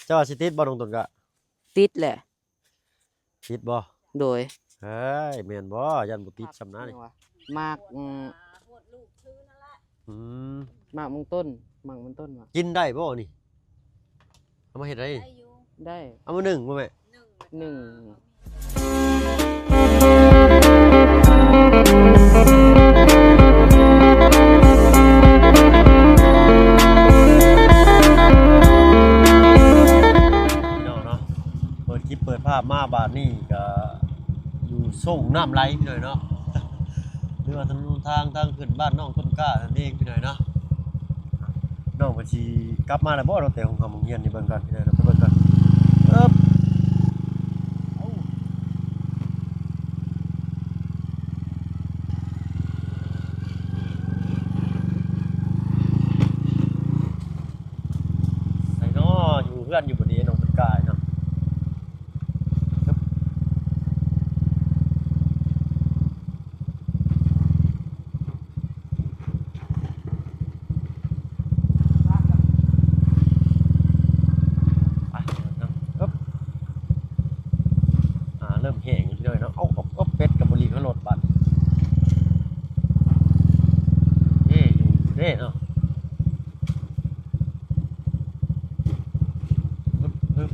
ເຈົ້າວ່າຊິຕິດບໍ່ນ້ອງຕົ້ນກ້າ? ຕິດແຫຼະ. ຕິດບໍ່? ໂດຍ. ເຮີ້ຍ ແມ່ນບໍ່? ຢ້ານບໍ່ຕິດຊ່ຳນະນີ້. ໝາກ ອືມ ອືມ ໝາກມັນຕົ້ນ ໝາກມັນຕົ້ນຫວາ? ກິນໄດ້ບໍ່ນີ້? ເອົາມາເຮັດໄດ້? ໄດ້ຢູ່ ໄດ້. ເອົາມາໜຶ້ງບໍ່ແມ່? ໜຶ້ງ ໜຶ້ງ. ພີ່ນ້ອງເນາະ ເປີດຄລິບເປີດພາບມາບາດນີ້ກະຢູ່ໂຊງນ້ຳໄຫຼພີ່ນ້ອງເນາະ ຫຼືວ່າຖະໜົນຫົນທາງທາງຂຶ້ນບ້ານນ້ອງຕົ້ນກ້ານັ້ນເອງພີ່ນ້ອງເນາະ. ນ້ອງເພິ່ນຊິກັບມາແລ້ວບໍ່ເນາະ ແຕ່ໂຮງຮ່ຳໂຮງຮຽນນີ້ ເບິ່ງກ່ອນພີ່ນ້ອງເນາະ ໄປເບິ່ງກ່ອນ. ເອີບ ເອົ້າ ໃສເນາະ ຢູ່ເຮືອນຢູ່ບໍ່ນີ້ ນ້ອງຕົ້ນກ້າເນາະ. ໄປເນາະ ອຶບ ອ່າ ເລີ່ມແຫ້ງແລ້ວພີ່ນ້ອງເນາະ. ເອົາ ເອົາ ເອົາ ເປັດກໍບໍ່ລີກເອົາລົດບາດ ເດ້ ຢູ່ເດ້ເນາະ. ຮຶບ ຮຶບ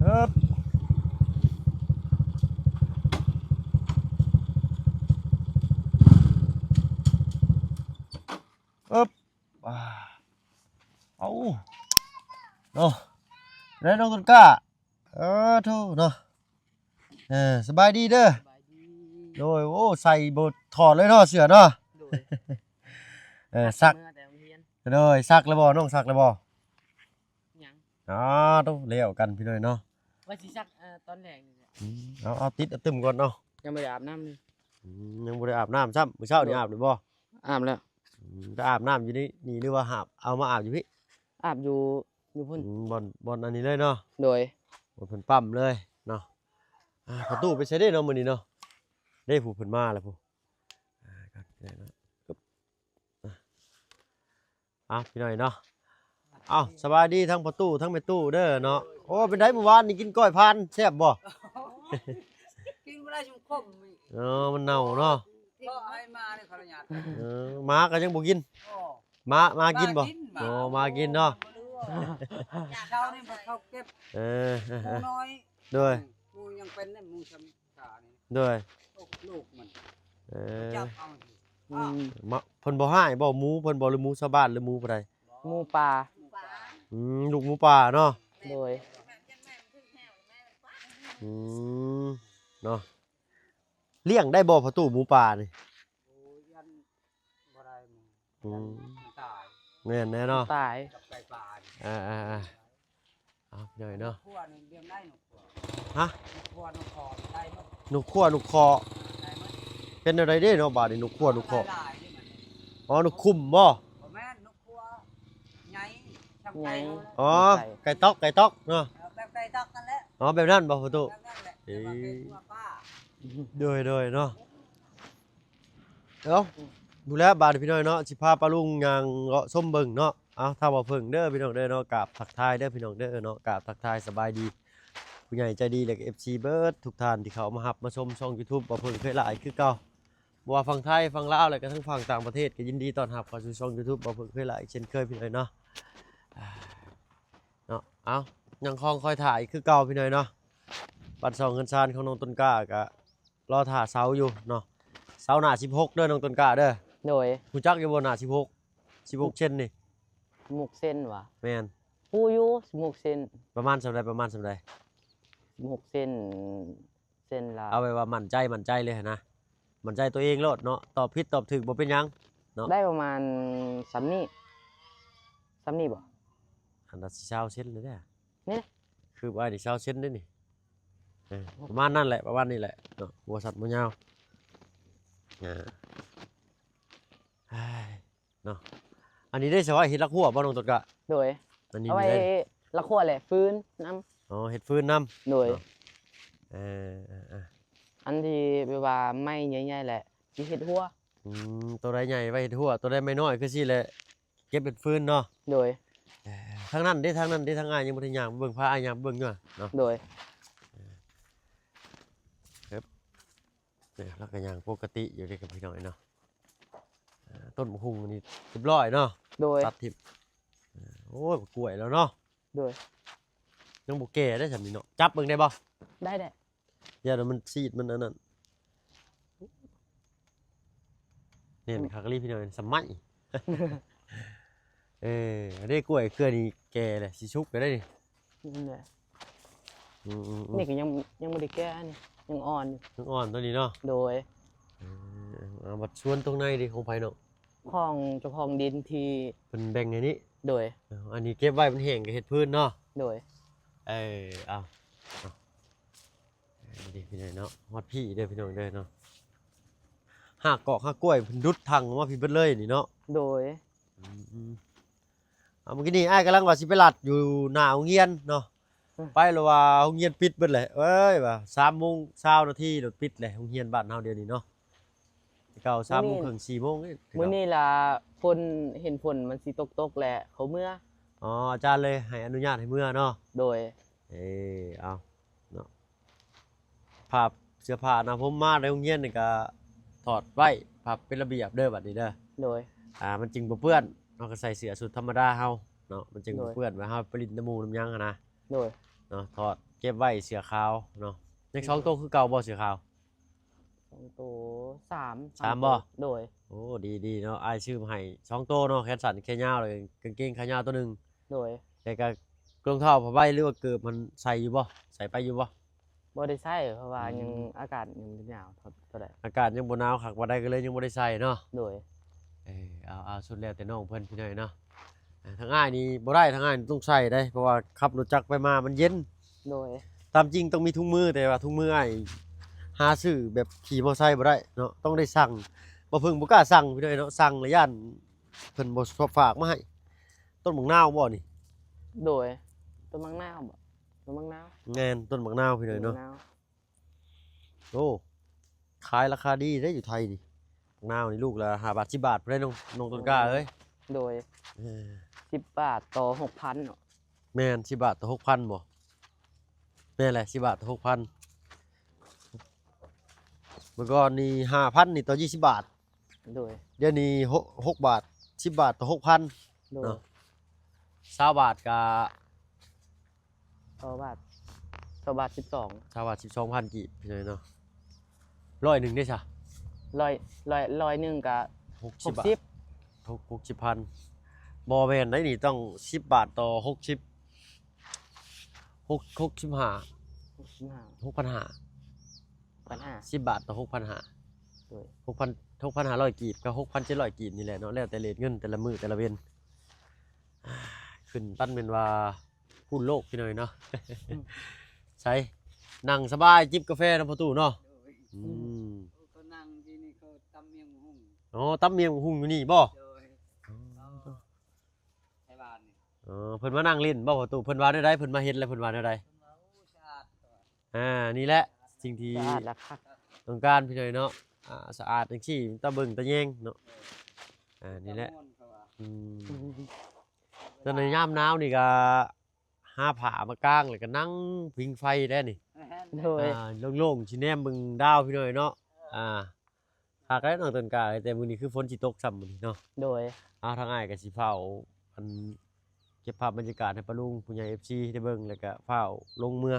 ຮຶບ ຮຶບ ອ່າ ເອົາ ເນາະ ໄດ້ນ້ອງຕົ້ນກ້າ. ເອີ ໂທ້ເນາະ ເອີ ສະບາຍດີເດີ. ສະບາຍດີ. ໂດຍ. ໂອ້ ໃສ່ບໍ່ຖອດເລີຍເນາະ ເສື້ອເນາະ. ໂດຍ. ເອີ ຊັກ ເມື່ອແຕ່ໂຮງຮຽນ. ໂດຍ. ຊັກແລ້ວບໍ່ ນ້ອງ ຊັກແລ້ວບໍ່? ຍັງ. ອ້າ ໂທ້ ແລ້ວກັນພີ່ນ້ອງເນາະ. ວ່າຊິຊັກ ເອີ ຕອນແລງນີ້ແຫຼະ. ອືມ ເອົາ ເອົາ ຕິດ ເອົາ ຕຶ້ມກ່ອນເນາະ. ຍັງບໍ່ໄດ້ອາບນ້ຳ. ອືມ ຍັງບໍ່ໄດ້ອາບນ້ຳຊ້ຳ. ມື້ເຊົ້ານີ້ອາບແລ້ວບໍ່? ອາບແລ້ວ. ອືມ ໄປອາບນ້ຳຢູ່ນີ້ ນີ້ ຫຼືວ່າຫາບ ເອົາມາອາບຢູ່ພີ້? ອາບຢູ່ ຢູ່ພຸ້ນ. ອືມ ບ່ອນ ບ່ອນອັນນີ້ເລີຍເນາະ. ໂດຍ. ບ່ອນເພິ່ນປ້ຳເລີຍເນາະ. ອ່າ ພໍ່ຕູ້ໄປໃສເດ້ເນາະມື້ນີ້ເນາະ? ເດ້ ຜູ້ເພິ່ນມາແລ້ວຜູ້ ອ່າ ເນາະ. ອ່າ ພີ່ນ້ອງເນາະ. ເອົ້າ ສະບາຍດີທັງພໍ່ຕູ້ທັງແມ່ຕູ້ເດີເນາະ. ໂອ້ ເປັນໃດມື້ວານນີ້ກິນກ້ອຍພານແຊບບໍ່? ກິນບໍ່ໄດ້ ຊຸມຂົມ. ເອີ ມັນເນົ່າເນາະ. ເພາະໃຫ້ໝານີ້ຂໍອະນຸຍາດ. ເອີ ໝາກໍຍັງບໍ່ກິນ. ອໍ ໝາ ໝາກິນບໍ່? ໝາກິນ ໝາ. ອໍ ໝາກິນເນາະ. ເຊົ້ານີ້ມັນເຂົ້າເກັບ. ເອີ ເອີ ເອີ ໝູນ້ອຍ. ໂດຍ. ໝູຍັງເປັນ ໝູຊຳ ຕານີ້. ໂດຍ. ໂອ້ ລູກມັນ. ເອີ ຈັບເອົາ. ອືມ ມະ ເພິ່ນບໍ່ຮ້າຍບໍ່? ໝູເພິ່ນບໍ່ ຫຼືໝູຊາວບ້ານ ຫຼືໝູຜູ້ໃດ? ໝູປ່າ. ໝູປ່າ. ອືມ ລູກໝູປ່າເນາະ. ໂດຍ. ອືມ ເນາະ. ລ້ຽງໄດ້ບໍ່ພໍ່ຕູ້ ໝູປ່ານີ້? ໂອ້ຍ ຢ້ານບໍ່ໄດ້. ອືມ ມັນຕາຍ. ແມ່ນແນ່ເນາະ. ຕາຍ. ກັບໄກ່ປ່ານີ້. ອ່າໆໆ ເອົາ ພີ່ນ້ອງເນາະ. ນົກຂົວນີ້ລ້ຽງໄດ້ ນົກຂົວ. ຮະ? ນົກຂົວ ນົກຄໍໄດ້ໝົດ. ນົກຂົວ ນົກຄໍ ໄດ້ໝົດ. ເປັນແນວໃດເດ້ເນາະບາດນີ້ ນົກຂົວ ນົກຄໍ? ຫຼາຍໆເດ້ມັນ. ອໍ ນົກຂຸມບໍ່? ບໍ່ແມ່ນ ນົກຂົວໃຫຍ່ ຊ່ຳໄກ່. ອໍ ໄກ່ຕອກ ໄກ່ຕອກເນາະ. ເອີ ແບບໄກ່ຕອກນັ້ນແຫຼະ. ອໍ ແບບນັ້ນບໍ່ພໍ່ຕູ້? ແບບນັ້ນແຫຼະ. ເອີ ແຕ່ວ່າເປັນຫົວປ່າ. ໂດຍໆເນາະ. ເອົ້າ ຜູ້ແລ້ວບາດນີ້ພີ່ນ້ອງເນາະ ຊິພາປ້າລຸງຍ່າງເລາະຊົມເບິ່ງເນາະ. ເອົາ ທາງບ່າວເຜິ້ງເດີພີ່ນ້ອງເດີເນາະ ກາບທັກທາຍເດີພີ່ນ້ອງເດີເນາະ ກາບທັກທາຍສະບາຍດີຜູ້ໃຫຍ່ໃຈດີ ແລະກໍເອັຟຊີເບິດທຸກທ່ານທີ່ເຂົ້າມາຮັບມາຊົມຊ່ອງຢູທູບບ່າວເຜິ້ງເຄີຍຫຼາຍຄືເກົ່າ. ບໍ່ວ່າຝັ່ງໄທ ຝັ່ງລາວ ແລະກໍທັງຝັ່ງຕ່າງປະເທດ ກໍຍິນດີຕ້ອນຮັບເຂົ້າສູ່ຊ່ອງຢູທູບບ່າວເຜິ້ງເຄີຍຫຼາຍອີກເຊັ່ນເຄີຍພີ່ນ້ອງເນາະ. ເນາະ ເອົາ ຍັງຄອງຄອຍຖ້າອີກຄືເກົ່າພີ່ນ້ອງເນາະ. ບ້ານຊ່ອງເຮືອນຊານຂອງນ້ອງຕົ້ນກ້າກໍ ລໍຖ້າເສົາຢູ່ເນາະ. ເສົາໜ້າສິບຫົກເດີນ້ອງຕົ້ນກ້າເດີ. ໂດຍ. ຮູ້ຈັກຢູ່ບໍ່ໜ້າສິບຫົກ? ສິບຫົກເຊັນນີ້. ສິບຫົກເຊັນຫວາ? ແມ່ນ. ຮູ້ຢູ່ສິບຫົກເຊັນ. ປະມານສ່ຳໃດ? ປະມານສ່ຳໃດ? ສິບຫົກເຊັນ ເຊັນລະ ເອົາແບບວ່າໝັ້ນໃຈ ໝັ້ນໃຈເລີຍຫັ້ນນະ. ໝັ້ນໃຈຕົວເອງໂລດເນາະ. ຕອບຜິດຕອບຖືກບໍ່ເປັນຫຍັງເນາະ. ໄດ້ປະມານສ່ຳນີ້. ສ່ຳນີ້ບໍ່? ອັນລະສິບເຊັນເລີຍເດ້. ນີ້ ຄືອ້າຍນີ້ຊາວເຊັນເດ້ນີ້. ເອີ ປະມານນັ້ນແຫຼະ ປະມານນີ້ແຫຼະເນາະ. ບໍ່ສັ້ນບໍ່ຍາວ ເອີ ເນາະ. ອັນນີ້ໄດ້ສະວ່າເຮັດລະຄົວບໍ່ນ້ອງຕົ້ນກ້າ? ໂດຍ. ອັນນີ້ ເອົາໄວ້ ມີໄດ້ ລະຄົວແຫຼະ ຟືນນຳ. ອໍ ເຮັດຟືນນຳ. ໂດຍ. ເນາະ ເອີ ເອີ ເອີ ອັນທີ່ແບບວ່າໄມ້ໃຫຍ່ໆແຫຼະ ຊິເຮັດຮົ້ວ. ອືມ ໂຕໃດໃຫຍ່ໄວ້ເຮັດຮົ້ວ ໂຕໃດໄມ້ນ້ອຍຄືຊີ້ແຫຼະ ເກັບເປັນຟືນເນາະ. ໂດຍ. ເອີ ທາງນັ້ນເດ້ ທາງນັ້ນເດ້ ທາງອ້າຍຍັງບໍ່ໄດ້ຍ່າງໄປເບິ່ງ ພາອ້າຍຍ່າງໄປເບິ່ງຢູ່ນະ. ໂດຍ. ເອີ ເອີບ ນີ້ລາວກໍຍ່າງປົກກະຕິຢູ່ເດ້ກັບພີ່ນ້ອງເນາະ. ເອີ ຕົ້ນບັກຫຸ່ງນີ້ຮຽບຮ້ອຍເນາະ. ໂດຍ. ຕັດຖິ້ມ. ເອີ ໂອ້ຍ ບັກກ້ວຍແລ້ວເນາະ. ໂດຍ. ຍັງບໍ່ແກ່ເດ້ຊ່ຳນີ້ເນາະ ຈັບເບິ່ງໄດ້ບໍ່? ໄດ້ ໄດ້. ຢ້ານວ່າມັນຊີດ ມັນອັນນັ້ນ ແໜ້ນຄັກອີ່ຫຼີພີ່ນ້ອງ ສະໄໝ. ເອີ ອັນນີ້ກ້ວຍເຄືອນີ້ແກ່ແລ້ວ ຊິສຸກແລ້ວເດ້ນີ້. ນັ້ນແຫຼະ. ອືມໆໆ ນີ້ກໍຍັງ ຍັງບໍ່ໄດ້ແກ່ ອັນນີ້ຍັງອ່ອນຢູ່ ຍັງອ່ອນຕົວນີ້ເນາະ. ໂດຍ. ເອີ ເອົາ ບັດສວນຕົງໃນເດ້ ຂອງໃຜເນາະ? ຂອງເຈົ້າຂອງດິນທີ່ເພິ່ນແບ່ງໃຫ້ນີ້. ໂດຍ. ເອີ ອັນນີ້ເກັບໄວ້ມັນແຫ້ງກໍເຮັດຟືນເນາະ. ໂດຍ. ເອີ ເອົາ ເອົາ ເອີ ນີ້ພີ່ນ້ອງເນາະ ຮອດພີ້ເດີພີ່ນ້ອງເດີເນາະ ຮາກກອກຮາກກ້ວຍເພິ່ນດຸດທັ່ງອອກມາພີ້ເບິດເລີຍນີ້ເນາະ. ໂດຍ. ອືມໆ ເອົາ ມື້ກີ້ນີ້ອ້າຍກຳລັງວ່າຊິໄປລັດຢູ່ໜ້າໂຮງຮຽນເນາະ. ອືມ. ໄປແລ້ວວ່າໂຮງຮຽນປິດເບິດແຫຼະ ເອີຍ ວ່າສາມໂມງຊາວນາທີໂລດປິດແຫຼະ ໂຮງຮຽນບ້ານເຮົາດຽວນີ້ເນາະ. ແຕ່ເກົ່າສາມໂມງເຄິ່ງ ສີ່ໂມງນີ້. ມື້ນີ້ລະຝົນ ເຫັນຝົນມັນຊິຕົກໆ ແຫຼະ ເຂົາເມືອ. ອໍ ອາຈານເລີຍໃຫ້ອະນຸຍາດໃຫ້ເມືອເນາະ. ໂດຍ. ເອີ ເອົາເນາະ ຜ້າ ເສື້ອຜ້າໜ້າຜົມມາໃນໂຮງຮຽນນີ້ກະຖອດໄວ້ ຜ້າເປັນລະບຽບເດີບັດນີ້ເດີ. ໂດຍ. ອ່າ ມັນຈຶ່ງບໍ່ເປື້ອນ ເຮົາກໍໃສ່ເສື້ອຊຸດທຳມະດາເຮົາເນາະ ມັນຈຶ່ງບໍ່ເປື້ອນ ໂດຍ ວ່າເຮົາໄປຫຼິ້ນນຳໝູ່ນຳຫຍັງຫັ້ນນະ. ໂດຍ. ເນາະ ຖອດເກັບໄວ້ເສື້ອຂາວເນາະ. ຍັງສອງໂຕຄືເກົ່າບໍ່ເສື້ອຂາວ? ສອງໂຕ ສາມ ສາມບໍ່? ໂດຍ. ໂອ້ ດີໆ ເນາະ ອ້າຍຊື້ມາໃຫ້ສອງໂຕເນາະ ແຂນສັ້ນແຂນຍາວ ແລ້ວກາງເກງຂາຍາວໂຕໜຶ່ງ. ໂດຍ. ແລ້ວກໍລອງເທົ້າຜ້າໃບ ຫຼືວ່າເກີບມັນໃສ່ຢູ່ບໍ່? ໃສ່ໄປຢູ່ບໍ່? ບໍ່ໄດ້ໃສ່ ເພາະວ່າ ອືມ ຍັງອາກາດຍັງບໍ່ໜາວເທົ່າ ເທົ່າໃດ ອາກາດຍັງບໍ່ໜາວຄັກປານໃດ ກໍເລີຍຍັງບໍ່ໄດ້ໃສ່ເນາະ. ໂດຍ. ເອີ ເອົາ ເອົາ ສຸດແລ້ວແຕ່ນ້ອງເພິ່ນພີ່ນ້ອງເນາະ. ອ່າ ທາງອ້າຍນີ້ບໍ່ໄດ້ ທາງອ້າຍນີ້ຕ້ອງໃສ່ເດ້ ເພາະວ່າຂັບລົດຈັກໄປມາມັນເຢັນ. ໂດຍ. ຕາມຈິງຕ້ອງມີຖົງມື ແຕ່ວ່າຖົງມືອ້າຍຫາຊື້ແບບຂີ່ມໍໄຊບໍ່ໄດ້ເນາະ ຕ້ອງໄດ້ສັ່ງ. ບໍ່ເພິ່ງບໍ່ກ້າສັ່ງພີ່ນ້ອງເນາະ ສັ່ງແລ້ວຢ້ານເພິ່ນບໍ່ຊອບຝາກມາໃຫ້. ຕົ້ນບັກນາວບໍ່ນີ້? ໂດຍ. ຕົ້ນບັກນາວບໍ່? ຕົ້ນບັກນາວ. ແມ່ນ ຕົ້ນບັກນາວພີ່ນ້ອງເນາະ. ໂອ້ ຂາຍລາຄາດີເດ້ຢູ່ໄທນີ້. ນາວນີ້ລູກລະຫ້າບາດ ສິບບາດພຸ້ນເດ້ນ້ອງ ນ້ອງຕົ້ນກ້າເອີຍ. ໂດຍ. ເອີ ສິບບາດຕໍ່ຫົກພັນເນາະ. ແມ່ນ ສິບບາດຕໍ່ຫົກພັນບໍ່? ແມ່ນແຫຼະ ສິບບາດຕໍ່ຫົກພັນ. ເມື່ອກ່ອນນີ້ຫ້າພັນນີ້ຕໍ່ຊາວບາດ. ໂດຍ. ດຽວນີ້ຫົກ ຫົກບາດ ສິບບາດຕໍ່ຫົກພັນ. ໂດຍ. ເນາະ ຊາວບາດກະ ຊາວບາດ ຊາວບາດສິບສອງ ຊາວບາດສິບສອງພັນກີບພີ່ນ້ອງເນາະ. ຮ້ອຍໜຶ່ງເດ້ຊະ? ຮ້ອຍ ຮ້ອຍ ຮ້ອຍໜຶ່ງກະຫົກສິບ ຫົກສິບບາດ ຫົກ ຫົກສິບພັນ. ບໍ່ແມ່ນໄດ໋ນີ້ ຕ້ອງສິບບາດຕໍ່ຫົກສິບ ຫົກ ຫົກສິບຫ້າ ຫົກສິບຫ້າ ຫົກພັນຫ້າ ພັນຫ້າ ສິບບາດຕໍ່ຫົກພັນຫ້າ. ໂດຍ. ຫົກພັນ ຫົກພັນຫ້າຮ້ອຍກີບກັບຫົກພັນເຈັດຮ້ອຍກີບນີ້ແຫຼະເນາະ ແລ້ວແຕ່ເຣດເງິນແຕ່ລະມື້ແຕ່ລະເວັນ. ຂຶ້ນປັນແມ່ນວ່າ ພຸ້ນໂລກພີ່ນ້ອງເນາະ. ອືມ ໃສ ນັ່ງສະບາຍຈິບກາແຟນຳພໍ່ຕູ້ເນາະ. ໂດຍ. ອືມ ອືມ ເຂົານັ່ງທີ່ນີ້ ເຂົາຕຳໝ້ຽງຫຸ່ງ. ອໍ ຕຳໝ້ຽງຫຸ່ງຢູ່ນີ້ບໍ່? ໂດຍ. ອໍ ໄທບ້ານນີ້. ອໍ ເພິ່ນມານັ່ງຫຼິ້ນບໍ່ພໍ່ຕູ້? ເພິ່ນວ່າແນວໃດ? ເພິ່ນມາເຫັນແລ້ວເພິ່ນວ່າແນວໃດ? ເພິ່ນວ່າ ໂອ້ ສະອາດ. ອ່າ ນີ້ແຫຼະສິ່ງທີ່ ສະອາດລະຄັກ ຕ້ອງການພີ່ນ້ອງເນາະ. ອ່າ ສະອາດຈັ່ງຊີ້ ຕາເບິ່ງຕາແຍງເນາະ. ໂດຍ. ອ່າ ນີ້ແຫຼະ. ຕາມ່ວນເຂົາວ່າ. ອືມ ຕອນໃນຍາມໜາວນີ້ກະ ຫາຜ້າມາກາງ ແລ້ວກໍນັ່ງຜິງໄຟໄດ້ນີ້. ໂດຍ. ອ່າ ໂລ່ງໆ ຊິແນມເບິ່ງດາວພີ່ນ້ອງເນາະ. ອ່າ ຄັກແລ້ວນ້ອງຕົ້ນກ້າ ແຕ່ມື້ນີ້ຄືຝົນຊິຕົກຊ້ຳມື້ນີ້ເນາະ. ໂດຍ. ອ່າ ທາງອ້າຍກໍຊິຟ້າວ ອັນ ເກັບພາບບັນຍາກາດໃຫ້ປ້າລຸງ ຜູ້ໃຫຍ່ ເອັຟຊີ ໄດ້ເບິ່ງ ແລ້ວກໍຟ້າວລົງເມືອ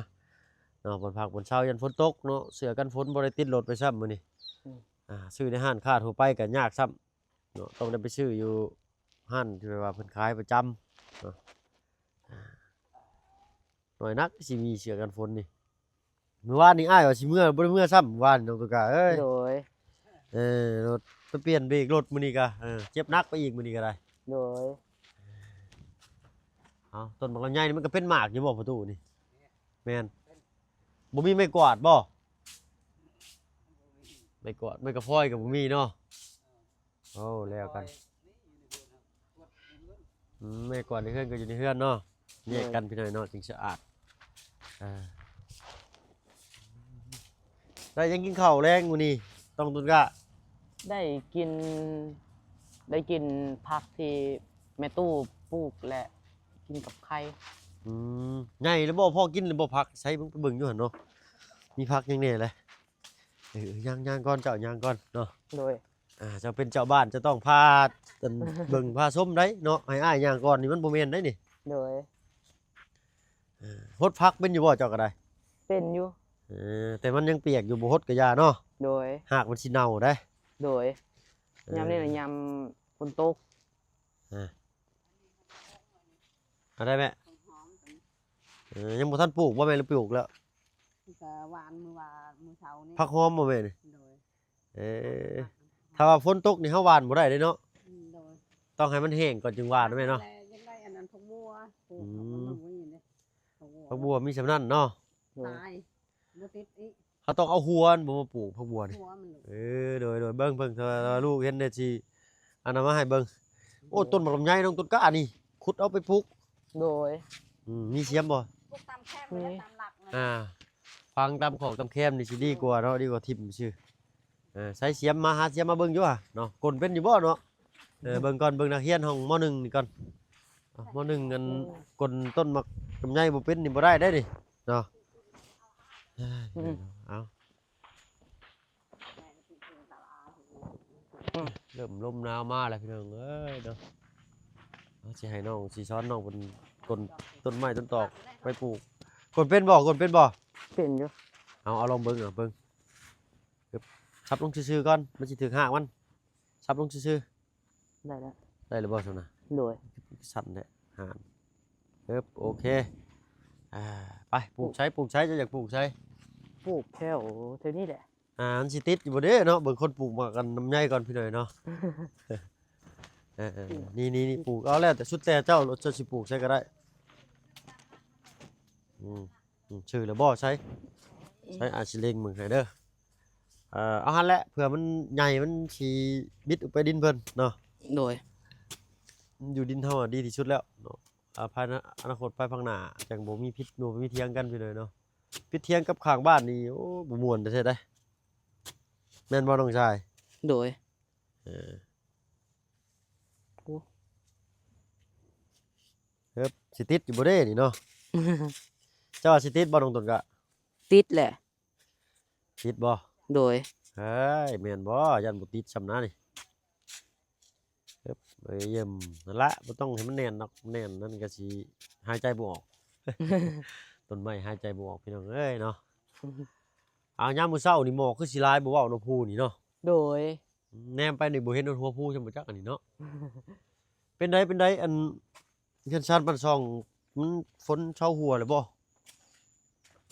ເນາະ ບ່ອນພັກບ່ອນເຊົາ ຢ້ານຝົນຕົກເນາະ. ເສື້ອກັນຝົນບໍ່ໄດ້ຕິດລົດໄປຊ້ຳມື້ນີ້. ອືມ. ອ່າ ຊື້ໃນຮ້ານຄ້າທົ່ວໄປກໍຍາກຊ້ຳ ເນາະ ຕ້ອງໄດ້ໄປຊື້ຢູ່ຮ້ານທີ່ແບບວ່າເພິ່ນຂາຍປະຈຳເນາະ. ອ່າ ໜ້ອຍນັກຊິມີເສື້ອກັນຝົນນີ້. ມື້ວານນີ້ອ້າຍວ່າຊິເມືອ ບໍ່ໄດ້ເມືອຊ້ຳ ມື້ວານນີ້ນ້ອງຕຸກກາເອີຍ. ໂດຍ. ເອີ ລົດໄປປ່ຽນເບຣກລົດມື້ນີ້ກະ ເອີ ເຈັບໜັກໄປອີກມື້ນີ້ກະໄດ້. ໂດຍ. ເອົາ ຕົ້ນບັກລຳໄຍນີ້ມັນກະເປັນໝາກຢູ່ບໍ່ພໍ່ຕູ້ນີ້? ແມ່ນ. ບໍ່ມີໄມ້ກວາດບໍ່? ໄມ້ກວາດ ໄມ້ກະຟອຍກະບໍ່ມີເນາະ. ໂອ້ ແລ້ວກັນ. ອືມ ແມ່ກວາດໃນເຮືອນກໍຢູ່ໃນເຮືອນເນາະ. ແຍກກັນ ໂດຍ ພີ່ນ້ອງເນາະ ຈຶ່ງສະອາດ. ອ່າ ໄດ້ຫຍັງກິນເຂົ້າແລງມື້ນີ້ ນ້ອງຕຸນກະ? ໄດ້ກິນ ໄດ້ກິນຜັກທີ່ແມ່ຕູ້ປູກ ແລະ ກິນກັບໄຂ່. ອືມ ໃຫຍ່ແລ້ວບໍ່? ພໍກິນແລ້ວບໍ່? ຜັກໃສ ເບິ່ງ ໄປເບິ່ງຢູ່ຫັ້ນເນາະ ມີຜັກຫຍັງແດ່ແຫຼະ. ເອີ ຍ່າງ ຍ່າງກ່ອນ ເຈົ້າຍ່າງກ່ອນເນາະ. ໂດຍ. ອ່າ ເຈົ້າເປັນເຈົ້າບ້ານ ເຈົ້າຕ້ອງພາ ອັນ ເບິ່ງພາຊົມໄດ໋ເນາະ. ໃຫ້ອ້າຍຍ່າງກ່ອນນີ້ມັນບໍ່ແມ່ນໄດ໋ນີ້. ໂດຍ. ເອີ ຫົດຜັກເປັນຢູ່ບໍ່ເຈົ້າກໍໄດ້? ເປັນຢູ່. ເອີ ແຕ່ມັນຍັງປຽກຢູ່ ບໍ່ຫົດກໍຢ່າເນາະ. ໂດຍ. ຮາກມັນຊິເນົ່າໄດ໋. ໂດຍ. ເອີ ຍາມນີ້ນະ ຍາມຝົນຕົກ. ອ່າ ເອົາໄດ້ແມ່. ເອີ ຍັງບໍ່ທັນປູກບໍ່ແມ່ ຫຼືປູກແລ້ວ? ກໍຫວ່ານມື້ວານ ມື້ເຊົ້ານີ້. ຜັກຫອມບໍ່ແມ່ນີ້? ໂດຍ. ເອີ ຖ້າວ່າຝົນຕົກນີ້ເຮົາຫວ່ານບໍ່ໄດ້ເດ້ເນາະ. ອືມ ໂດຍ. ຕ້ອງໃຫ້ມັນແຫ້ງກ່ອນຈຶ່ງຫວ່ານແມ່ເນາະ. ແລ້ວຍັງໄດ້ອັນນັ້ນ ຜັກບົວ ປູກ ອືມ ຜັກບົວມີສ່ຳນັ້ນເນາະ. ໂດຍ. ຕາຍ ບໍ່ຕິດອີກ. ເຮົາຕ້ອງເອົາຫົວມັນບໍ່ມາປູກ ຜັກບົວນີ້. ຫົວມັນ. ເອີ ໂດຍ ໂດຍ ເບິ່ງ ເບິ່ງ ຖ້າວ່າລູກເຫັນໄດ້ຊິອັນນັ້ນມາໃຫ້ເບິ່ງ. ໂອ້ ອືມ ຕົ້ນໝາກລຳໄຍ ນ້ອງຕົ້ນກ້ານີ້ ຂຸດເອົາໄປປູກ. ໂດຍ. ອືມ ມີສຽມບໍ່? ປູກຕາມແຄມ ມີ ຕາມຫຼັກ. ອ່າ ຝັງຕາມຂອກຕາມແຄມນີ້ຊິດີກວ່າເນາະ ດີກວ່າຖິ້ມຊື່. ເອີ ໃຊ້ສຽມມາ ຫາສຽມມາເບິ່ງຢູ່ຫວາເນາະ. ກົນເປັນຢູ່ບໍ່ເນາະ? ເອີ ເບິ່ງກ່ອນ ເບິ່ງນັກຮຽນຫ້ອງ ມໍໜຶ່ງ ນີ້ກ່ອນ. ອ່ະ ມໍໜຶ່ງ ອັນ ອືມ ກົນຕົ້ນໝາກລຳໄຍບໍ່ເປັນນີ້ບໍ່ໄດ້ເດ້ນີ້ເນາະ. ອືມ ເອົາ ເລີ່ມລົມໜາວມາແລ້ວພີ່ນ້ອງເອີຍເນາະ. ເຮົາຊິໃຫ້ນ້ອງ ຊິສອນນ້ອງເພິ່ນກົນຕົ້ນໄມ້ຕົ້ນຕອກໄປປູກ. ກົນເປັນບໍ່? ກົນເປັນບໍ່? ເປັນຢູ່. ເອົາ ເອົາລອງເບິ່ງ ເອົາເບິ່ງ. ຊັບລົງຊື່ໆກ່ອນ ມັນຊິຖືກຮາກມັນ. ຊັບລົງຊື່ໆ. ໄດ້ແລ້ວ. ໄດ້ແລ້ວບໍ່ຊັ້ນນະ? ໂດຍ. ສັ່ນແຫຼະ ຫານ. ເອີບ ໂອເຄ. ອ່າ ໄປ ປູກໃສ ປູກໃສ ເຈົ້າຢາກປູກໃສ? ປູກແຖວ ແຖວນີ້ແຫຼະ. ອ່າ ມັນຊິຕິດຢູ່ບໍ່ເດ້ເນາະ? ເບິ່ງຄົນປູກໝາກກັນນຳໃຍກ່ອນພີ່ນ້ອງເນາະ. ເອີໆ ນີ້ໆ ປູກເອົາ ແລ້ວແຕ່ ສຸດແຕ່ເຈົ້າໂລດ ເຈົ້າຊິປູກໃສກໍໄດ້. ອືມ. ອືມ ຊື່ແລ້ວບໍ່? ໃສ ໃສ ອາດຊິເລັງເບິ່ງໃຫ້ເດີ. ເອີ ເອົາຫັ້ນແຫຼະ ເພື່ອມັນໃຫຍ່ ມັນຊິບິດອອກໄປດິນເພິ່ນເນາະ. ໂດຍ. ມັນຢູ່ດິນເຮົາອະດີທີ່ສຸດແລ້ວເນາະ. ອາ ພາຍໃນອະນາຄົດ ພາຍພາກໜ້າ ຈັ່ງບໍ່ມີຜິດ ບໍ່ມີຖຽງກັນພີ່ນ້ອງເນາະ. ຜິດຖຽງກັບຂ້າງບ້ານນີ້ ໂອ້ ບໍ່ມ່ວນແທ້ໆໃດ໋. ແມ່ນບໍ່ນ້ອງຊາຍ? ໂດຍ. ເອີ ໂອ້ ເອີບ ຊິຕິດຢູ່ບໍ່ເດ້ນີ້ເນາະ? ເຈົ້າວ່າຊິຕິດບໍ່ນ້ອງຕົ້ນກະ? ຕິດແຫຼະ. ຕິດບໍ່? ໂດຍ. ເອີຍ ແມ່ນບໍ່? ຢ້ານບໍ່ຕິດຊ້ຳນະນີ້. ເອີບ ເອີຍ ຢ້ຽມ ນັ້ນລະ ບໍ່ຕ້ອງໃຫ້ມັນແໜ້ນດອກ ແໜ້ນນັ້ນກະຊິຫາຍໃຈບໍ່ອອກ. ຕົ້ນໄມ້ຫາຍໃຈບໍ່ອອກ ພີ່ນ້ອງເອີຍເນາະ. ເອົາ ຍາມມື້ເຊົ້ານີ້ໝອກຄືຊິຫຼາຍ ບໍ່ເວົ້າເນາະ ພູນີ້ເນາະ. ໂດຍ. ແນມໄປນີ້ບໍ່ເຫັນຮອດຫົວພູຊັ້ນບໍ່ຈັກອັນນີ້ເນາະ. ເປັນໃດ ເປັນໃດ ອັນເຮືອນຊານບ້ານຊ່ອງ ມັນຝົນເຊົາຮົ່ວແລ້ວບໍ່?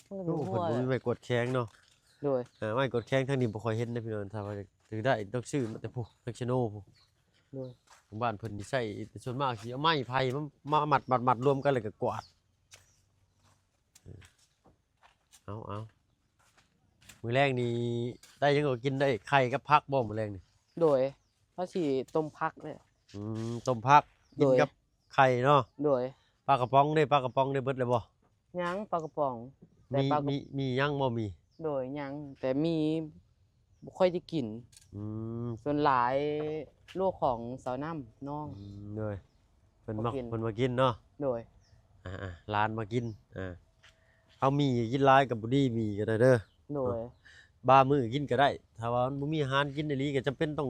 ມັນກໍມີ ໂອ້ ຮົ່ວ ເພິ່ນບໍ່ມີໄມ້ກວດແຂງເນາະ. ໂດຍ. ເອີ ໄມ້ກວດແຂງທາງນີ້ບໍ່ຄ່ອຍເຫັນເດ້ພີ່ນ້ອງ ຖ້າວ່າຢາກຖືໄດ້ຕ້ອງຊື້ມາແຕ່ພຸ້ນ ທາງຊະໂນພຸ້ນ. ໂດຍ. ທາງບ້ານເພິ່ນນີ້ໃຊ້ແຕ່ສ່ວນມາກຊິເອົາໄມ້ໄຜ່ມາ ມາມັດໆໆລວມກັນ ແລ້ວກໍກວາດ. ເອີ ເອົາໆ ມື້ແລງນີ້ໄດ້ຫຍັງກໍກິນ ໄດ້ໄຂ່ກັບຜັກບໍ່ມື້ແລງນີ້? ໂດຍ ວ່າຊິຕົ້ມຜັກເລີຍ. ອືມ ຕົ້ມຜັກ ໂດຍ ກິນກັບໄຂ່ເນາະ. ໂດຍ. ປາກະປ໋ອງເດ້ ປາກະປ໋ອງເດ້ ເບິດແລ້ວບໍ່? ຍັງ ປາກະປ໋ອງ ແຕ່ ມີ ປາກະ ມີ ມີຍັງບໍ່ມີ? ໂດຍ ຍັງ ແຕ່ມີ ບໍ່ຄ່ອຍໄດ້ກິນ. ອືມ ສ່ວນຫຼາຍລູກຂອງສາວນ້ຳນ້ອງ. ອືມ ໂດຍ ເພິ່ນມັກ ບໍ່ກິນ ເພິ່ນມາກິນເນາະ. ໂດຍ. ອ່າໆ ຫຼານມາກິນ. ອ່າ ເອົາໝີ່ກິນຫຼາຍກໍບໍ່ດີ ໝີ່ກໍໄດ້ເດີ. ໂດຍ. ບາງມື້ກິນກໍໄດ້ ຖ້າວ່າມັນບໍ່ມີອາຫານກິນອີ່ຫຼີ ກໍຈຳເປັນຕ້ອງ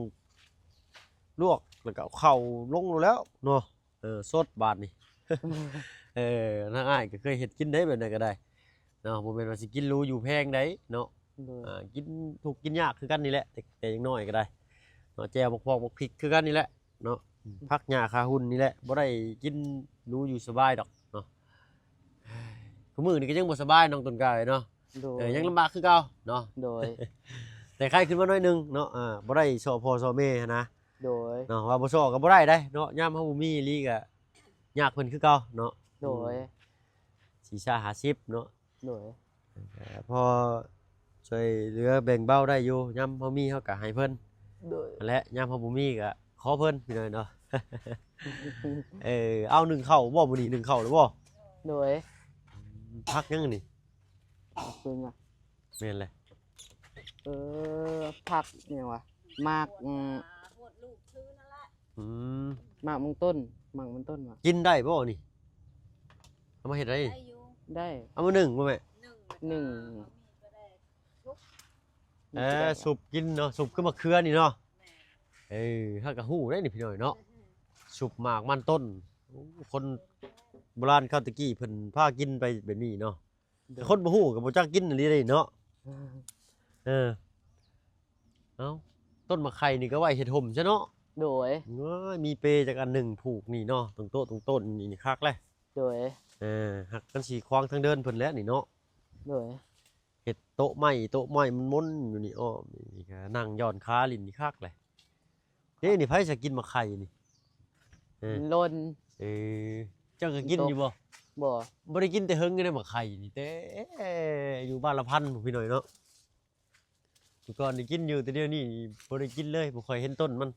ລວກ ແລ້ວກໍເອົາເຂົ້າລົງໂລດແລ້ວເນາະ. ເອີ ສົດບາດນີ້. ເອີ ນາງອ້າຍກໍເຄີຍເຮັດກິນເດ້ ແບບໃດກໍໄດ້ເນາະ ບໍ່ແມ່ນວ່າຊິກິນຫຼູຢູ່ແພງໃດເນາະ. ໂດຍ. ອ່າ ກິນທຸກກິນຍາກຄືກັນນີ້ແຫຼະ ແຕ່ ແຕ່ຍັງນ້ອຍກໍໄດ້ເນາະ. ແຈ່ວບັກພອກບັກພິກຄືກັນນີ້ແຫຼະເນາະ. ອືມ ຜັກຫຍ້າຂາຫຸ່ນນີ້ແຫຼະ ບໍ່ໄດ້ກິນຫຼູຢູ່ສະບາຍດອກເນາະ. ຄູ່ມື້ນີ້ກໍຍັງບໍ່ສະບາຍ ນ້ອງຕົ້ນກ້າເນາະ. ໂດຍ. ເອີ ຍັງລຳບາກຄືເກົ່າເນາະ. ໂດຍ. ແຕ່ໄຄຂຶ້ນມາໜ້ອຍໜຶ່ງເນາະ. ອ່າ ບໍ່ໄດ້ເຊາະພໍ່ເຊາະແມ່ຫັ້ນນະ. ໂດຍ. ເນາະ ວ່າບໍ່ຊອກກໍບໍ່ໄດ້ເດ້ເນາະ ຍາມເຮົາບໍ່ມີອີ່ຫຼີກໍຍາກເພິ່ນຄືເກົ່າເນາະ. ໂດຍ. ອືມ ສີ່ຊາຫ້າສິບເນາະ. ໂດຍ. ກໍພໍຊ່ວຍເຫຼືອແບ່ງເບົາໄດ້ຢູ່ ຍາມເຮົາມີເຮົາກໍໃຫ້ເພິ່ນ. ໂດຍ. ຫັ້ນແຫຼະ ຍາມເຮົາບໍ່ມີກໍຂໍເພິ່ນ ພີ່ນ້ອງເນາະ. ເອີ ເອົາ ໜຶ້ງເຂົ້າບໍ່ມື້ນີ້? ໜຶ້ງເຂົ້າແລ້ວບໍ່? ໂດຍ. ອືມ ຜັກຫຍັງອັນນີ້? ຜັກເພິ່ນຫຍັງ? ແມ່ນແຫຼະ. ເອີ ຜັກຫຍັງວະ? ໝາກ ອືມ ອືມ ໝາກມັນຕົ້ນ ໝາກມັນຕົ້ນວ່າ ກິນໄດ້ບໍ່ນີ້? ເອົາມາເຮັດໄດ້ ໄດ້ຢູ່ ໄດ້ ເອົາມາໜຶ້ງບໍ່ແມ່? ໜຶ້ງ ໜຶ້ງ ເອີ ສຸບກິນເນາະ ສຸບຄືມະເຂືອນີ້ເນາະ ແມ່ນ ເອີ ເຮົາກໍຮູ້ໄດ້ນີ້ພີ່ນ້ອງເນາະ ສຸບໝາກມັນຕົ້ນ ໂອ້ ຄົນໂບລານເຂົາແຕ່ກີ້ເພິ່ນພາກິນໄປແບບນີ້ເນາະ ໂດຍ ແຕ່ຄົນບໍ່ຮູ້ກໍບໍ່ຈັກກິນອີ່ຫຼີເດ້ເນາະ ເອີ ເອີ ເອົ້າ ຕົ້ນໝາກໄຂ່ນີ້ກໍໄວ້ເຮັດຮົ່ມຊະເນາະ ໂດຍ ເອີຍ ມີເປຈັກອັນໜຶ່ງຜູກນີ້ເນາະ ຕົງໂຕະຕົງຕົ້ນນີ້ຄັກແຫຼະ ໂດຍ ເອີ ຫາກມັນຊິຂວາງທາງເດີນເພິ່ນແຫຼະນີ້ເນາະ ໂດຍ ເຮັດໂຕະໄມ້ ໂຕະໄມ້ມັນມົນຢູ່ນີ້ອ້ອມນີ້ ກໍນັ່ງຢ່ອນຂາຫຼິ້ນນີ້ຄັກແຫຼະ ເດ້ ນີ້ໃຜສະກິນໝາກໄຂ່ນີ້? ເອີ ມັນຫຼົ່ນ ເອີ ເຈົ້າກໍກິນຢູ່ບໍ່? ບໍ່ ບໍ່ໄດ້ກິນແຕ່ເຫິງຢູ່ໃດໝາກໄຂ່ນີ້ ແຕ່ຢູ່ບ້ານລະພັນພຸ້ນພີ່ນ້ອງເນາະ ແຕ່ກ່ອນນີ້ກິນຢູ່ ແຕ່ດຽວນີ້ບໍ່ໄດ້ກິນເລີຍ ບໍ່ຄ່ອຍເຫັນຕົ້ນມັນ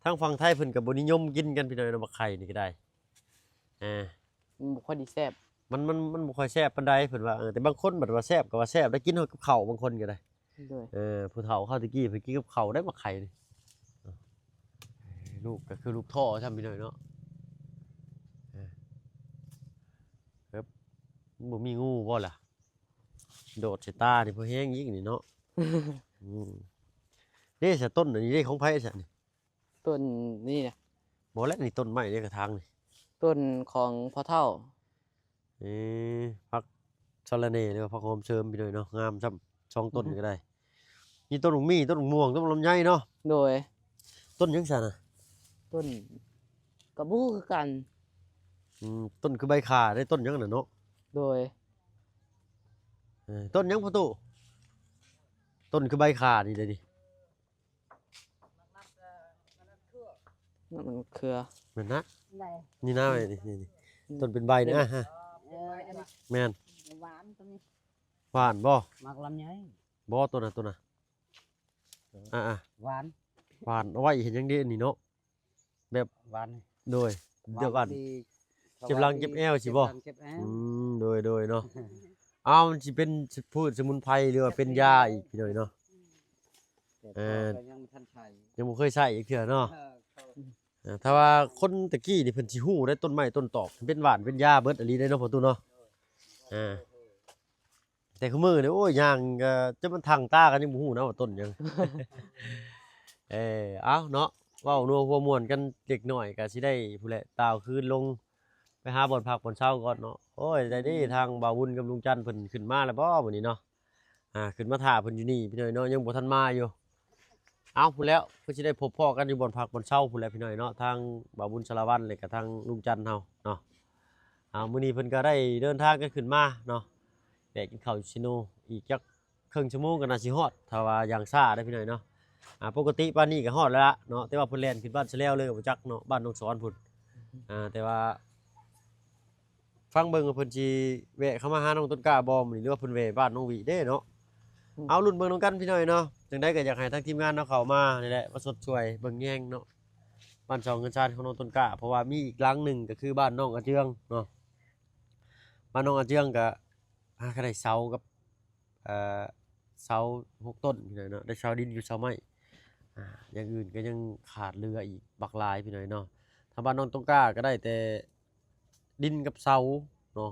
ທາງຝັ່ງໄທເພິ່ນກໍບໍ່ນິຍົມກິນກັນພີ່ນ້ອງເນາະ ໝາກໄຂ່ນີ້ກໍໄດ້ ອ່າ ມັນບໍ່ຄ່ອຍໄດ້ແຊບ ມັນ ມັນ ມັນບໍ່ຄ່ອຍແຊບປານໃດເພິ່ນວ່າ ເອີ ແຕ່ບາງຄົນບັດວ່າແຊບກໍວ່າແຊບ ໄດ້ກິນຮອດກັບເຂົ້າ ບາງຄົນກໍໄດ້ ໂດຍ ເອີ ຜູ້ເຖົ້າເຂົາແຕ່ກີ້ເພິ່ນກິນກັບເຂົ້າໄດ້ໝາກໄຂ່ນີ້ ເອີ ລູກກໍຄືລູກທໍ່ຊ້ຳພີ່ນ້ອງເນາະ ເອີ ເອີບ ມັນບໍ່ມີງູບໍ່ລະ? ໂດດໃສ່ຕານີ້ພໍແຮງອີກນີ້ເນາະ ອືມ ເດ້ຊະ ຕົ້ນອັນນີ້ເດ້ຂອງໃຜຊະນີ້? ຕົ້ນນີ້ນະ ບໍ່ແຫຼະ ນີ້ຕົ້ນໄມ້ໃນກະຖາງນີ້ ຕົ້ນຂອງພໍ່ເຖົ້າ ເອີ ຜັກສະລະແໜ່ ຫຼືວ່າຜັກຫອມເສີມພີ່ນ້ອງເນາະ ງາມຊ້ຳ ສອງຕົ້ນ ອືຮຶ ກໍໄດ້ ມີຕົ້ນບັກໝີ່ ຕົ້ນບັກມ່ວງ ຕົ້ນລຳໄຍເນາະ ໂດຍ ຕົ້ນຫຍັງຊະນະ? ຕົ້ນ ກໍບໍ່ຮູ້ຄືກັນ ອືມ ຕົ້ນຄືໃບຂ່າເດ້ ຕົ້ນຫຍັງນັ້ນເນາະ ໂດຍ ເອີ ຕົ້ນຫຍັງພໍ່ຕູ້? ຕົ້ນຄືໃບຂ່ານີ້ເດ້ນີ້ ມັນເຄືອ ແມ່ນນະ ໄດ້ ນີ້ນະ ນີ້ ນີ້ ອືມ ຕົ້ນເປັນໃບນີ້ ອືມ ອາຮະ ເອີ ອັນນີ້ ແມ່ນ ຫວານຕົວນີ້ ຫວານບໍ່? ໝາກລຳໄຍ ບໍ່ ຕົວນະ ຕົວນະ ເອີ ອາໆ ຫວານ ຫວານ ເອົາໄວ້ເຮັດຫຍັງເດອັນນີ້ເນາະ ແບບ ຫວານ ໂດຍ ດຽວກັນ ເຈັບຫຼັງເຈັບແອວຊິບໍ່? ເຈັບຫຼັງເຈັບແອວ ອືມ ໂດຍ ໂດຍເນາະ ອ້າວ ມັນຊິເປັນພືດສະໝຸນໄພ ຫຼືວ່າເປັນຢາອີກພີ່ນ້ອງເນາະ ແຕ່ ເອີ ກໍຍັງບໍ່ທັນໃຊ້ ຍັງບໍ່ເຄີຍໃຊ້ຈັກເທື່ອເນາະ ເອີ ເອີ ຖ້າວ່າຄົນແຕ່ກີ້ນີ້ເພິ່ນຊິຮູ້ໄດ້ ຕົ້ນໄມ້ຕົ້ນຕອກເປັນຫວານເປັນຢາເບິດອີ່ຫຼີເດ້ເນາະ ພໍ່ຕູ້ເນາະ ເອີ ແຕ່ຄຸມື້ນີ້ ໂອ້ຍ ຍ່າງກໍຈົນມັນທັ່ງຕາກໍຍັງບໍ່ຮູ້ນະວ່າຕົ້ນຫຍັງ ເອີ ເອົ້າເນາະ ເວົ້ານົວຫົວມ່ວນກັນເລັກນ້ອຍ ກໍຊິໄດ້ພຸ້ນແຫຼະ ຕ່າວຄືນລົງໄປຫາບ່ອນພັກບ່ອນເຊົາກ່ອນເນາະ ໂອ້ຍ ໄດ້ເດ້ ອືມ ທາງບ່າວບຸນກັບລຸງຈັນເພິ່ນຂຶ້ນມາແລ້ວບໍ່ມື້ນີ້ເນາະ ອ່າ ຂຶ້ນມາຖ້າເພິ່ນຢູ່ນີ້ພີ່ນ້ອງເນາະ ຍັງບໍ່ທັນມາຢູ່ ເອົ້າ ພຸ້ນແລ້ວ ເພິ່ນຊິໄດ້ພົບພໍ້ກັນຢູ່ບ່ອນພັກບ່ອນເຊົາພຸ້ນແຫຼະພີ່ນ້ອງເນາະ ທາງບ່າວບຸນສາລະວັນ ແລະກະທາງລຸງຈັນເຮົາເນາະ ເອົ້າ ມື້ນີ້ເພິ່ນກໍໄດ້ເດີນທາງກັນຂຶ້ນມາເນາະ ແວະກິນເຂົ້າຢູ່ເຊໂນ ອີກຈັກເຄິ່ງຊົ່ວໂມງກໍໜ້າຊິຮອດ ຖ້າວ່າຢ່າງຊ້າເດ້ພີ່ນ້ອງເນາະ ອ່າ ປົກກະຕິປານນີ້ກໍຮອດແລ້ວລະເນາະ ແຕ່ວ່າເພິ່ນແລ່ນຂຶ້ນບ້ານສະແລ້ວເລີຍ ບໍ່ຈັກເນາະ ບ້ານໜອງສອນພຸ້ນ ອ່າ ແຕ່ວ່າ ຟັງເບິ່ງວ່າເພິ່ນຊິແວະເຂົ້າມາຫານ້ອງຕົ້ນກ້າບໍ່ມື້ນີ້ ຫຼືວ່າເພິ່ນແວ່ບ້ານນ້ອງຫວີເດ້ເນາະ ອືມ ເອົາລຸ້ນເບິ່ງນຳກັນພີ່ນ້ອງເນາະ ຈັ່ງໃດກໍຢາກໃຫ້ທາງທີມງານເຮົາເຂົ້າມານີ້ແຫຼະ ມາຊົມຊ່ວຍເບິ່ງແຍງເນາະ ບ້ານຊ່ອງເຮືອນຊານຂອງນ້ອງຕົ້ນກ້າ ເພາະວ່າມີອີກຫຼັງໜຶ່ງກໍຄືບ້ານນ້ອງອາເຈືອງເນາະ ບ້ານນ້ອງອາເຈືອງກໍຫາກໍໄດ້ເສົາກັບ ເອີ ເສົາຫົກຕົ້ນພີ່ນ້ອງເນາະ ໄດ້ເສົາດິນຢູ່ເສົາໄມ້ ອ່າ ຢ່າງອື່ນກໍຍັງຂາດເຫຼືອອີກບັກຫຼາຍພີ່ນ້ອງເນາະ ທາງບ້ານນ້ອງຕົ້ນກ້າກໍໄດ້ແຕ່ ດິນກັບເສົາເນາະ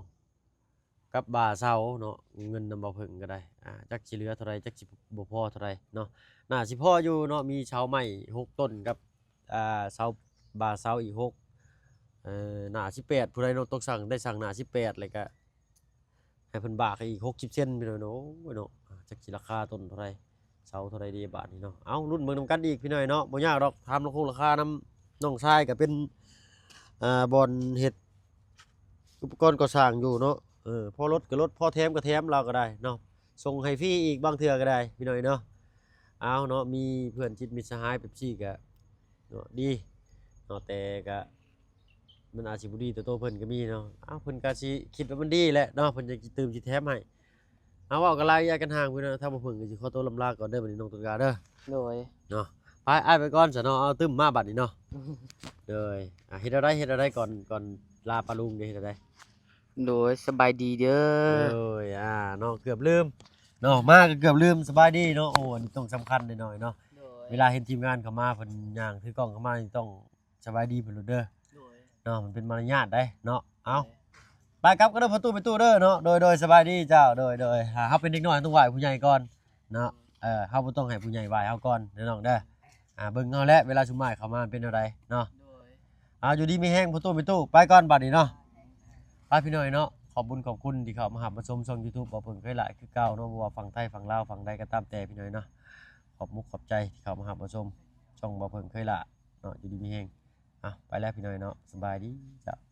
ກັບບ່າເສົາເນາະ ເງິນນຳບໍ່ເພິ່ງກໍໄດ້ ອ່າ ຈັກຊິເຫຼືອເທົ່າໃດ ຈັກຊິບໍ່ພໍເທົ່າໃດເນາະ ໜ້າຊິພໍຢູ່ເນາະ ມີເສົາໄມ້ຫົກຕົ້ນກັບ ອ່າ ເສົາ ບ່າເສົາອີກຫົກ ເອີ ໜ້າສິບແປດ ຜູ້ໃດເນາະ ຕ້ອງສັ່ງ ໄດ້ສັ່ງໜ້າສິບແປດ ແລ້ວກະ ໃຫ້ເພິ່ນບາກໃຫ້ອີກຫົກສິບເຊັນພີ່ນ້ອງເນາະ ໂອ້ຍເນາະ ຈັກຊິລາຄາຕົ້ນເທົ່າໃດ ເສົາເທົ່າໃດເດບາດນີ້ເນາະ ເອົ້າ ລຸ້ນເບິ່ງນຳກັນອີກພີ່ນ້ອງເນາະ ບໍ່ຍາກດອກ ຖາມລາຄາ ລາຄານຳນ້ອງຊາຍກໍເປັນ ອ່າ ບ່ອນເຮັດອຸປະກອນກໍ່ສ້າງຢູ່ເນາະ ເອີ ພໍລົດກໍລົດ ພໍແຖມກໍແຖມ ລາວກໍໄດ້ເນາະ ສົ່ງໃຫ້ຟຣີອີກບາງເທື່ອກໍໄດ້ພີ່ນ້ອງເນາະ ເອົາເນາະ ມີເພື່ອນຈິດມິດສະຫາຍແບບຊີ້ກໍເນາະ ດີເນາະ ແຕ່ກໍ ມັນອາດຊິບໍ່ດີຕໍ່ໂຕເພິ່ນກໍມີເນາະ ເອົ້າ ເພິ່ນກໍຊິຄິດວ່າມັນດີແຫຼະເນາະ ເພິ່ນຈັ່ງຊິຕື່ມຊິແຖມໃຫ້ ເອົາ ເວົ້າກັນຫຼາຍຢ່າກັນຫ່າງພີ່ນ້ອງ ທາງບໍ່ເພິ່ງກໍຊິຂໍໂຕລ່ຳລາກ່ອນເດີ ບັດນີ້ນ້ອງຕົ້ນກ້າເດີ ໂດຍ ເນາະ ໄປ ອ້າຍໄປກ່ອນຊະເນາະ ເອົາ ຕື່ມມາບັດນີ້ເນາະ ໂດຍ ອ່າ ເຮັດແນວໃດ ເຮັດແນວໃດກ່ອນ ກ່ອນລາປ້າລຸງເດ ເຮັດແນວໃດ ໂດຍ ສະບາຍດີເດີ ໂດຍ ອ່າ ເນາະ ເກືອບລືມເນາະ ມາກໍເກືອບລືມ ສະບາຍດີເນາະ ໂອ້ ອັນນີ້ຕ້ອງສຳຄັນໜ້ອຍໆເນາະ ໂດຍ ເວລາເຫັນທີມງານເຂົ້າມາ ເພິ່ນຍ່າງຖືກ້ອງເຂົ້າມາ ຕ້ອງສະບາຍດີເພິ່ນໂລດເດີ ໂດຍ ເນາະ ມັນເປັນມາລະຍາດໄດ໋ເນາະ. ເອົາ ໂດຍ ໄປກັບກັນເດີພໍ່ຕູ້ແມ່ຕູ້ເດີເນາະ. ໂດຍ ໂດຍ ສະບາຍດີເຈົ້າ. ໂດຍ ໂດຍ ອ່າ ເຮົາເປັນເດັກນ້ອຍ ເຮົາຕ້ອງໄຫວ້ຜູ້ໃຫຍ່ກ່ອນເນາະ. ເອີ ເຮົາບໍ່ຕ້ອງໃຫ້ຜູ້ໃຫຍ່ໄຫວ້ເຮົາກ່ອນເດີນ້ອງເດີ. ອ່າ ເບິ່ງເຮົາແຫຼະ ເວລາຊຸມອ້າຍເຂົ້າມາເປັນແນວໃດເນາະ. ໂດຍ ອ່າ ຢູ່ດີມີແຮງພໍ່ຕູ້ແມ່ຕູ້ ໄປກ່ອນບັດນີ້ເນາະ. ໄປພີ່ນ້ອງເນາະ ຂອບບຸນຂອບຄຸນທີ່ເຂົ້າມາຮັບມາຊົມຊ່ອງ YouTube ບ່າວເຜິ້ງເຄີຍຫຼ້າຄືເກົ່າເນາະ. ບໍ່ວ່າຝັ່ງໄທ ຝັ່ງລາວ ຝັ່ງໃດກໍຕາມແຕ່ພີ່ນ້ອງເນາະ ຂອບມຸກຂອບໃຈທີ່ເຂົ້າມາຮັບມາຊົມຊ່ອງບ່າວເຜິ້ງເຄີຍຫຼ້າເນາະ. ຢູ່ດີມີແຮງ ອ່ະ ໄປແລ້ວພີ່ນ້ອງເນາະ ສະບາຍດີເຈົ້າ.